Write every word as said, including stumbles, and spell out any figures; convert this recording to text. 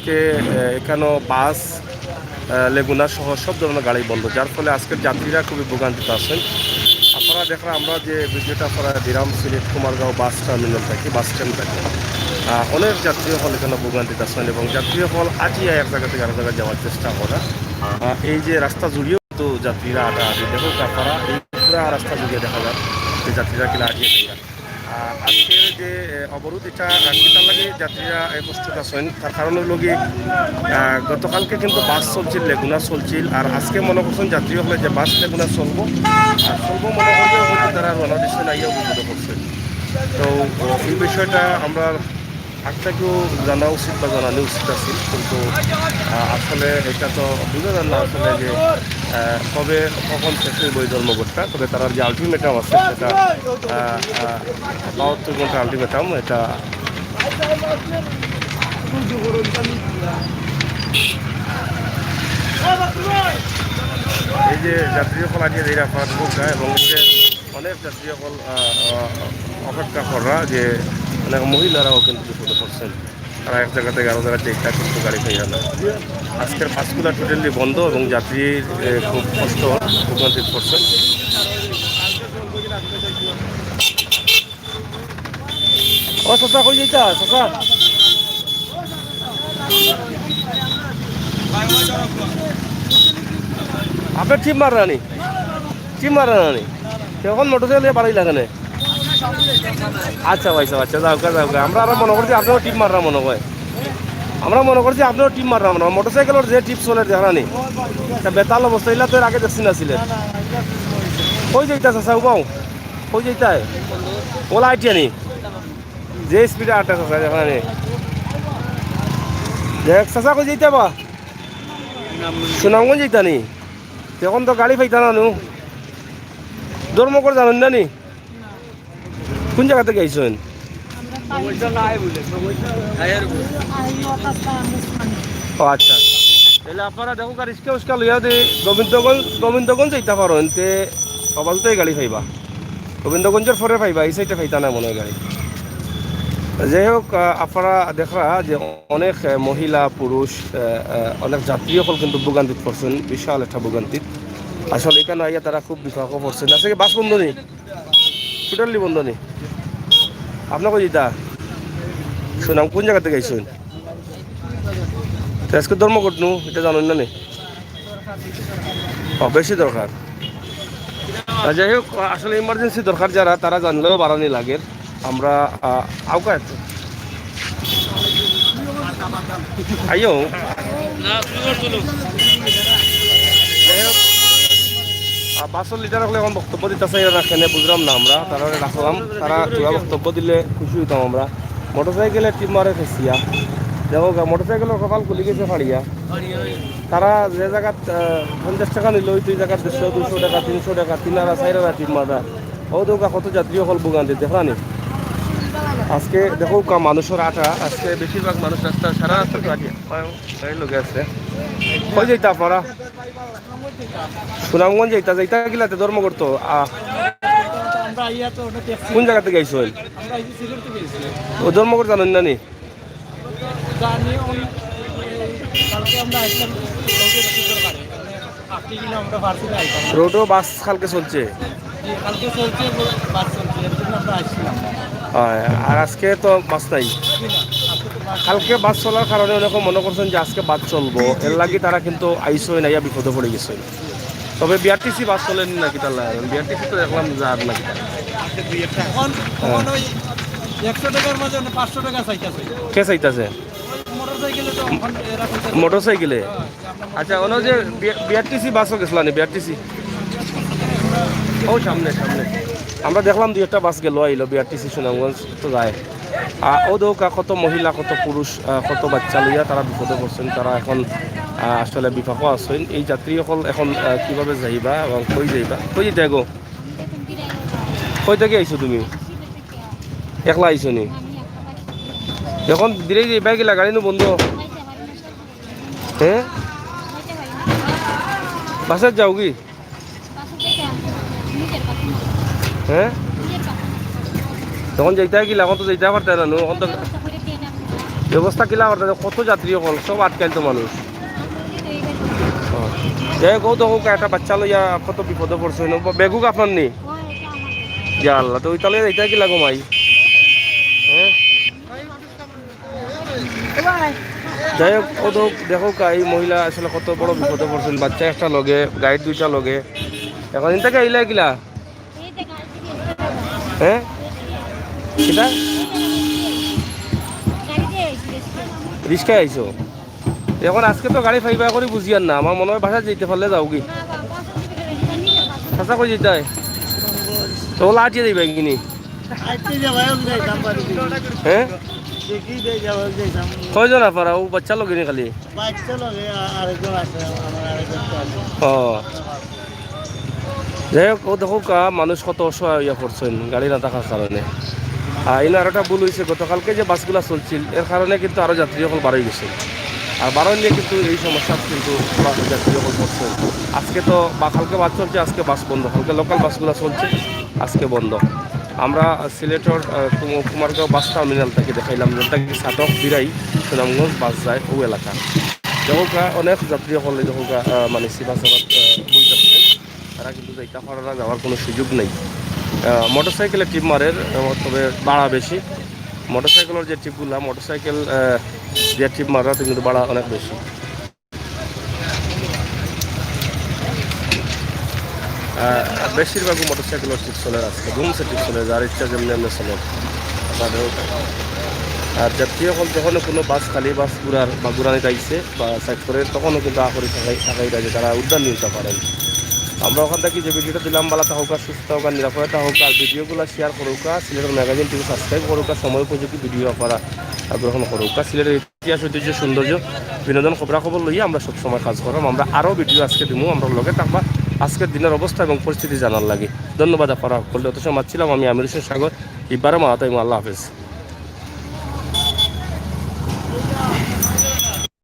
আজকে আহ, এখানো বাস, আহ, লেগুনা সহ সব ধরনের গাড়ি বন্ধ, যার ফলে আজকের যাত্রীরা খুবই ভোগান্তিতে আছেন। আপনারা দেখরা, আমরা যে ভিডিওটা আপনারা দিলাম সিলেট কুমারগাঁও বাস টার্মিনাল থাকি, বাস স্ট্যান্ড থাকি, আহ, অনেক যাত্রী অকল এখানো ভোগান্তিতে আছেন এবং যাত্রী অকল আজিয়া এক জায়গা থাকি আরো জায়গায় যাওয়ার চেষ্টা করা। আহ, এই যে রাস্তা জুড়িয়েও তো যাত্রীরা আটা আটি, দেখো আপনারা এই পুরা রাস্তা জুড়িয়ে দেখা যায় যে যাত্রীরা কিনা আজিয়া যাইরা। আহ, আজকের যে এ, অবরোধ, এটা আহ, কিতার লাগি যাত্রীরা এ, কষ্টত আছেন, তার কারণ হলো কি, আহ, গতকালকে কিন্তু বাস চলছিল, লেগুনা চলছিল, আর আজকে মনে করছেন যাত্রী হলে যে বাস লেগুনা চলবো, আর চলবো মনে করলে হয়তো তারা রওনা দিচ্ছেন, আইয়াও বিপদে পড়ছেন। তো ও, এই বিষয়টা আমরা আগ থাকেও জানা উচিত বা জানানো উচিত আছে, কিন্তু আহ, আসলে এটা তো বুঝা যায় না আসলে যে আহ, কবে কখন শেষ হইব এই ধর্মঘটটা। তবে তারা যে আলটিমেটাম আছে সেটা আহ, আহ, বাহাত্তর ঘন্টা আলটিমেটাম এটা। এই যে যাত্রী অকল আগে এই রাস্তার ঢুকরা এবং এই যে অনেক যাত্রী অকল আহ, আহ, অপেক্ষা করা যে অনেক মহিলারাও কিন্তু বিপদে পড়ছেন। তারা এক জায়গা থাকি আরো জায়গায় চেষ্টা করতে গাড়ি পাইয়া না। আজকের বাসগুলা টোটালি বন্ধ এবং যাত্রীর এ, খুব কষ্ট, ভোগান্তিত পড়ছেন। ও চাচা, কই যাইতা চাচা? আপনি টিপ মাররা নি? টিপ মাররা না নি? তে অখন মোটরসাইকেল দিয়া বাড়াইলা কেনে? আচ্ছা ভাই সাহেব, আচ্ছা, যাউক্কা, যাউক্কা। আমরা আরো মনো করছি আপনেও টিপ মাররা মনো কয়। আমরা মনো করছি আপনেও টিপ মাররা মনো কয়। মোটরসাইকেলর যে টিপ চলে দেখরা নি? তা বেতাল অবস্থা, ইলা তো এর আগে দেখছি না সিলেট। কই যাইতা চাচা, উবাও? কই যাইতায়? ওলা আটিয়া নি? যে স্পিডে আটা চাচা, দেখরা নি? দেখ চাচা, কই যাইতা বা? সুনামগঞ্জ যাইতা নি? তে অখন তো গাড়ি পাইতা না নু। ধর্মঘট জানইন না নি? কোন জাগা থাকি আইছইন? ও আচ্ছা। তাইলে আপনারা দেখউক্কা, রিক্সা উস্কা লইয়া দি গোবিন্দগঞ্জ, গোবিন্দগঞ্জ যাইতা পারইন, তে অবাজুতাই গাড়ি পাইবা। গোবিন্দগঞ্জর পরে পাইবা, এই সাইডে পাইতা না মনো অয় গাড়ি। যাই হোক, আহ, আপনারা দেখরা যে অনেক, আহ, মহিলা, পুরুষ, আহ, আহ, অনেক যাত্রী অকল কিন্তু ভোগান্তিত পড়ছেন, বিশাল একটা ভোগান্তিত। আসলে এখানো আইয়া তারা খুব বিপাকো পড়ছেন। আজকে বাস বন্ধ নি? টোটালি বন্ধ নি? আপনে কই যাইতা? সুনাম, কোন জাগা থাকি আইছইন? তে আজকে ধর্মঘট নু, এটা জানইন না নি? ও, বেশি দরকার। আহ, যাই হোক, আসলে ইমার্জেন্সি দরকার যারা, তারা জানলেও বাড়ানি লাগে। আমরা, আহ, আউকা এত। আইও। যাই হোক, আহ, বাসর লিডার অকলে অখন বক্তব্য দিতাছে, এরা কেনে বুঝলাম না আমরা। তারারে রাখলাম, তারা থুড়া বক্তব্য দিলে খুশি অইতাম আমরা। মোটরসাইকেলে টিপ মারে ফেসিয়া। দেখউক্কা, মোটরসাইকেলর কপাল খুলি গেছে ফাড়িয়া। তারা যে জাগাত, আহ, পঞ্চাশ টেকা নিল, ওই দুই জাগাত দেড়শো, দুইশো টেকা, তিনশো টেকা, তিন আরা, চাইর আরা টিপ মাররা। ও দেখউক্কা, কত যাত্রী অকল ভোগান্তি, দেখরা নি? আজকে দেখউক্কা, মানুষর আটা, আজকে বেশিরভাগ মানুষ রাস্তা, সারা রাস্তা তো আটিয়া। এই লোক আছে। কই যাইতা আপনারা? সুনামগঞ্জ যাইতা, যাইতা কিলাতে ধর্মঘট তো, আহ, কোন জাগা থাকি আইছইন? ও ধর্মঘট জানইন না নি? রোডও বাস কালকে চলছে? হয়, আর আজকে তো বাস নাই। কালকে বাস চলার কারণে অনেকে মনো করছেন যে আজকে বাস চলবো, এর লাগি তারা কিন্তু আইছইন, আইয়া বিপদো পড়ি গেছইন। তবে বিআরটিসি বাস চলেনি নাকি তার লাগে? বিআরটিসি তো দেখলাম যার নাকি তার। অখন, অখন ওই একশো টেকার মাঝে অনে পাঁচশো টেকা চাইতাছে। কে চাইতাছে? মোটরসাইকেলে তো অখন এরা কইতাছে। মোটরসাইকেলে? আচ্ছা, অনো যে বি-, বিআরটিসি বাসও গেছলা নি, বিআরটিসি? ও সামনে, সামনে। আমরা দেখলাম দুই একটা বাস গেল আইলো, বিআরটিসি সুনামগঞ্জ তো যায়। আহ, ও দেখউক্কা, কত মহিলা, কত পুরুষ, আহ, কত বাচ্চা লইয়া তারা বিপদো পড়ছেন। তারা এখন, আহ, আসলে বিপাকো আছেন। এই যাত্রী অকল এখন, আহ, কিভাবে যাইবা এবং কই যাইবা? কই যাইতা গো? কই থাকি আইছো তুমি? একলা আইছো নি? এখন দিরেই যাইবা কিলা, গাড়ি নু বন্ধ? হ্যাঁ? বাসে যাওগি? হ্যাঁ? তখন যাইতা কিলা, অখন তো যাইতা পারতা না, নু? অখন তো ব্যবস্থা কিলা করতে, কত যাত্রী অকল, সব আটকাইল তো মানুষ। ও। যাই হোক, ও দেখো, একটা বাচ্চা লইয়া কত বিপদে পড়ছে, বেগুক আপনার নি। ইয়া আল্লাহ, তো ওই তাহলে এটা কি লাগো মাই? হ্যাঁ। যাই হোক, ও তো দেখো কা, এই মহিলা আসলে কত বড় বিপদে পড়ছিল, বাচ্চা একটা লগে, গাইড দুইটা লগে। এখন ইন থেকে আইলা কিলা? হ্যাঁ, কিতা? রিক্সায় আইছো? এখন আজকে তো গাড়ি পাইবা করি বুঝিয়ার না, আমার মনে হয় বাসায় যাইতে পারলে যাওগি। হাছা কই যাইতায়? তো লাঠিয়ে যাইবা কিনি? আইতে যাবাই, আমি যাইতাম পারি। হ্যাঁ? দেখি যাই, যাবাই, যাইতাম। কয়জন আপারা? ও বাচ্চা লগে নি খালি? বাচ্চা লগে আ-, আরেকজন আছে, আমার আরেকজন তো আছে। ও। যাই হোক, ও দেখো কা, মানুষ কত অসহায় হইয়া পড়ছেন গাড়ি না থাকার কারণে। আর ইনো আর একটা ভুল হয়েছে, গতকালকে যে বাসগুলা চলছিল, এর কারণে কিন্তু আরও যাত্রী অকল বাড়াই গেছে। আর বাড়াই নিয়ে কিন্তু এই সমস্যা কিন্তু বা-, যাত্রী অকল পড়ছেন। আজকে তো বা কালকে বাস চলছে, আজকে বাস বন্ধ, কালকে লোকাল বাসগুলা চলছে, আজকে বন্ধ। আমরা সিলেটর, আহ, কুম-, কুমারগাঁও বাস টার্মিনাল থেকে দেখাইলাম, যেটা কি ছাতক, বিরাই, সুনামগঞ্জ বাস যায় ও এলাকা। দেখো কা, অনেক যাত্রী অকল দেখো কা, আহ, মানে সি বাস আবার, আহ, বই যাচ্ছেন। তারা কিন্তু যাইতে পারে না, যাওয়ার কোনো সুযোগ নেই। আহ, মোটরসাইকেলে ট্রিপ মারের, আহ, তবে ভাড়া বেশি। মোটরসাইকেলের যে ট্রিপগুলা, মোটরসাইকেল, আহ, যে ট্রিপ মারা, কিন্তু ভাড়া অনেক বেশি। আহ, বেশিরভাগই মোটরসাইকেলের ট্রিপ চলে আজকে, ধুমসে ট্রিপ চলে, যার ইচ্ছা যেমনি এমনি চলে। তাদের আর যাত্রী অকল যখন কোনো বাস, খালি বাস ঘুরার বা ঘুরানি যাইছে বা সাইড করে, তখনও কিন্তু আখরি থাকাই, থাকাই যায় যে তারা উদ্ধার নিতে পারেন। আমরা ওখান থেকে যে ভিডিওটা দিলাম, ভালা থাকউক্কা, সুস্থ থাকউক্কা, নিরাপদে থাকউক্কা, আর ভিডিওগুলো শেয়ার করউক্কা, সিলেটের ম্যাগাজিন টিভি সাবস্ক্রাইব করউক্কা, সময় উপযোগী ভিডিও আপনারা গ্রহণ করউক্কা। সিলেটের ইতিহাস, ঐতিহ্য, সৌন্দর্য, বিনোদন, খবরাখবর লইয়া আমরা সবসময় কাজ করলাম। আমরা আরও ভিডিও আজকে দিমু, আমরা লগে থাকবা আজকের দিনের অবস্থা এবং পরিস্থিতি জানার লাগি। ধন্যবাদ আপনারা সকলকে। অত সময় ছিলাম আমি আমির হোসেন সাগর, ইব্বারে মারাতাইমু। আল্লাহ হাফেজ।